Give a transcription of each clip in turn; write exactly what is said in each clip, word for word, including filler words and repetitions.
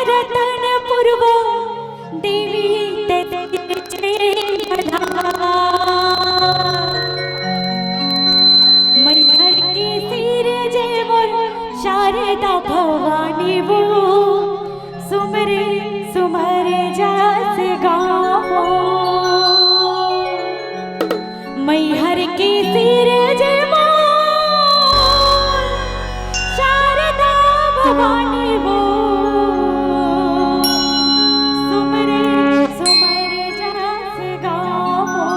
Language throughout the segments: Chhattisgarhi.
रतन पुरवा देवी तेरे चरण कला। मैहर के सिरजे मोर शारदा भवानी वो, सुमर सुमर जस गावो। मैहर के सिरजे मोर शारदा भवानी वो, सुमर सुमर जस गावो।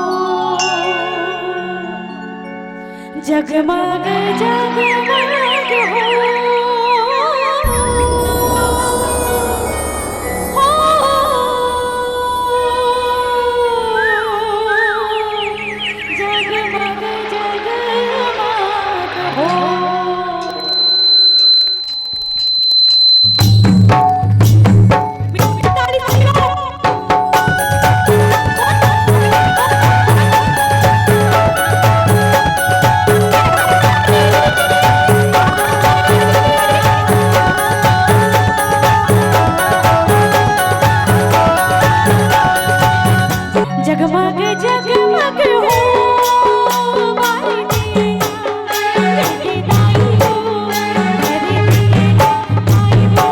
जगमग जगमग हो, हो, जगमग जगमग हो। जगमग जगमग हो बारी दिया, ये दाई हो, ये दाई हो।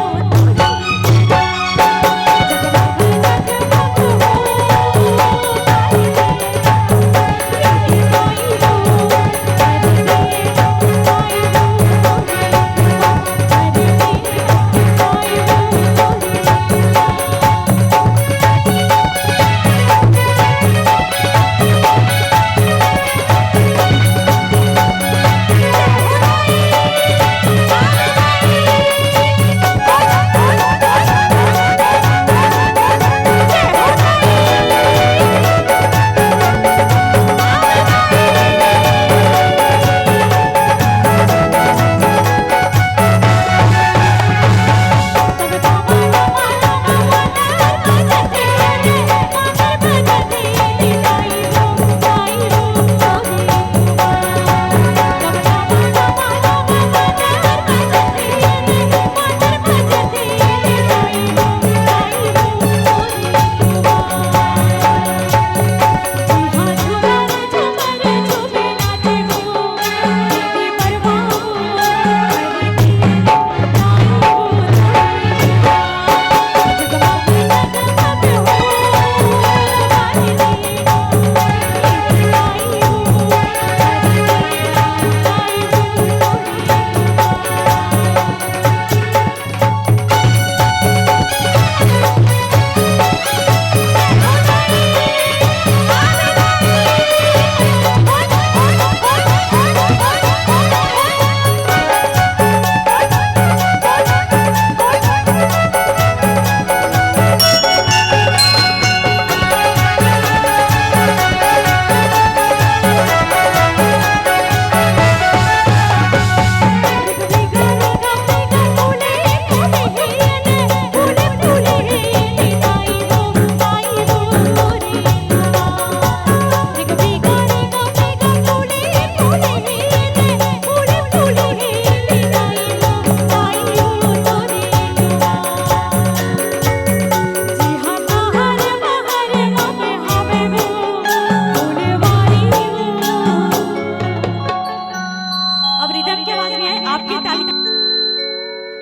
अब रिदम के आवाज में आए आपकी ताली।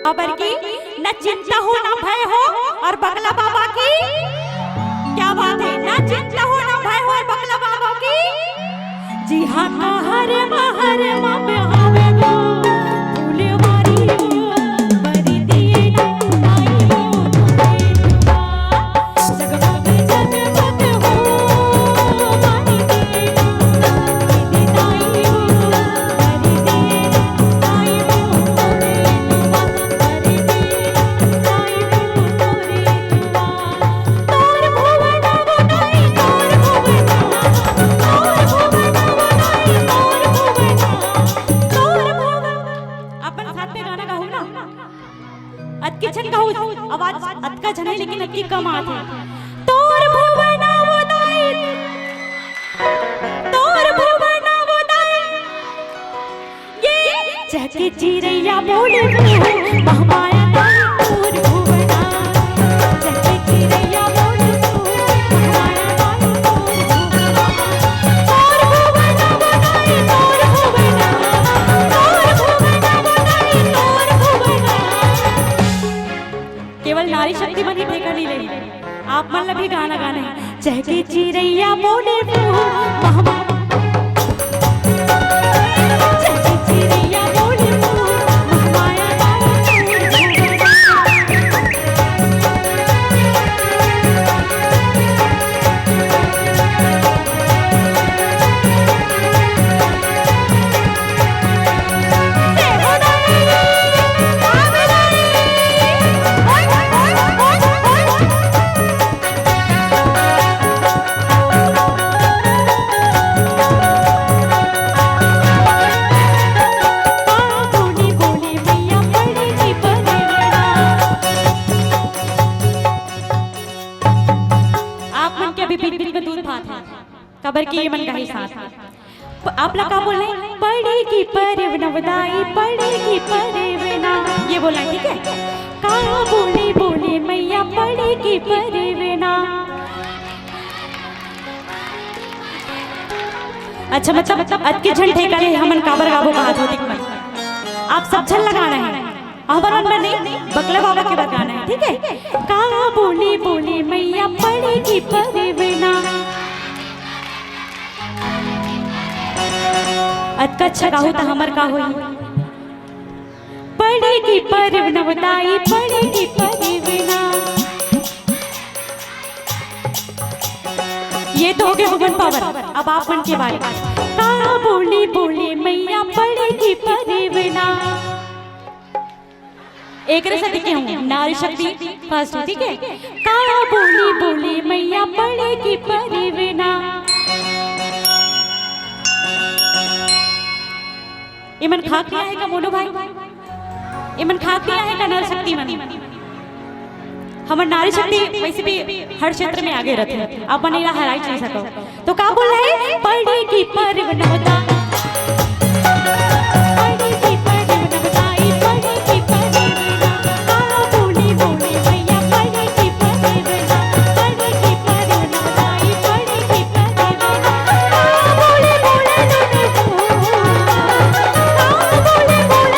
बाबर की, न चिंता हो, न भय हो, और बगला बाबा की क्या बात है, न चिंता हो, न भय हो, और बगला बाबा की। जी हाँ, हर महर मा में आवे वो फुलवारी, बरी दिए ना आई हो, जगमग जगमग हो, बरी दिए ना आई हो, बरी दिए ना आई हो। अपन साथ में गाना गाओ ना। अतकी झन गाओ, आवाज अतका झन हे, लेकिन अतकी कम आत हे। तोर भुवना उदाई, तोर भुवना उदाई, ये चहके चिरैया बोले, महमाया तोर भुवना। केवल नारी शक्ति मन ही ठेका नहीं ले, आप मन ला भी गाना गाना है। चहके चिरैया बोले फूल, महमा-, चहके चिरैया बोले फूल, महमाया बाई फूल। आप मन के अभी बीच बीच में दूध भात है, काबर कि ये मन का ही साथ। आप ला का बोलना है? पड़ेगी परव नवदाई, पड़ेगी परवना। ये बोलना है, ठीक है? का बोले बोले मैया पड़ेगी परवना। अच्छा, मतलब, मतलब, अतके झन ठेका ले हमन काबर गाबो कहात हो, ठीक मन? आप सब झन ला गाना है। हमर मन बर नहीं, बकला बाबा के बर गाना है, ठीक है? का बोले बोले मैया पड़ेगी परवना। अतका अच्छा गाहू त हमर का होही? पड़ेगी परव नवदाई, पड़ेगी परवना। ये तो हो गए वुमन पावर। अब आप मन के बारी। का बोले बोले मैया पड़ेगी परवना। एकरे से देखे हूँ, नारी शक्ति फर्स्ट है, ठीक है? का बोले बोले मैया पड़ेगी परवना। ये मन खाक नहीं आएगा मोनू भाई, ये मन खाक नहीं आएगा नारी शक्ति मन। हमर नारी शक्ति वैसे भी हर क्षेत्र में आगे रहती है, आप मन एला हराई नहीं सको। तो का बोल रहे? पड़ेगी परव नवदा, पड़ेगी परव नवदाई, पड़ेगी परव नवदा। बोले बोले मैया पड़ेगी परव नवदा, पड़ेगी परव नवदाई, पड़ेगी परव नवदा। बोले बोले दुनु, बोले बोले दुनु।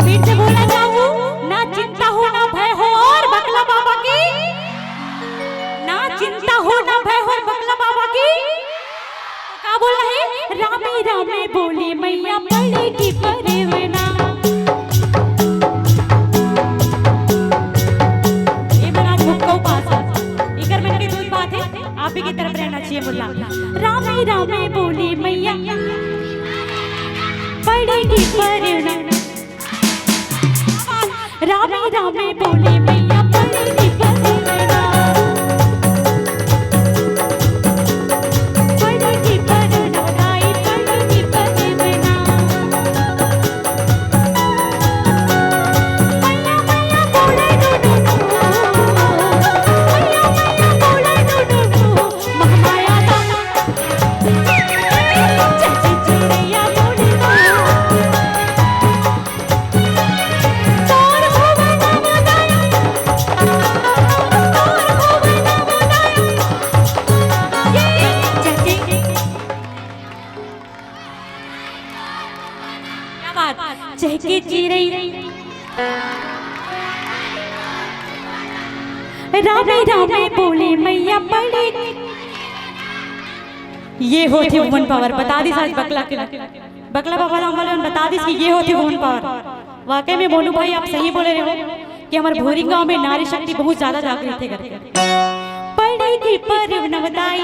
फिर से बोला जाऊ, ना चिंता हो, ना भय हो, और बकला बाबा की, ना चिंता हो, ना भय हो, बकला बाबा की। का बोला है? रामे रामे बोले मैया पड़ेगी परवना। ये महाराज भूख का उपास है। इकर मन के दूध बात है, आप ही की तरफ रहना चाहिए मुल्ला। रामे रामे बोले मैया पड़ेगी परवना। रामे रामे बोले मैया पड़ेगी परवना। पड़ेगी परवना, दाई पड़ेगी परवना। मैया मैया बोले डुडुडु। मैया मैया बोले डुडुडु। महामाया दाना। चाची चिड़ैया बोले ना। क्या बात। चहके चिरई। रामे रामे बोले मैया पड़े। ये होथे वुमन पावर, बता दिस आज बकला के, बकला बाबा राम वाले मन बता दिस कि ये होथे वुमन पावर। वाकई में मोनू भाई आप सही बोले रहे हो कि हमर भोरिंग गांव में नारी शक्ति बहुत ज्यादा जागृत है करके। पड़ेगी परव नवदाई।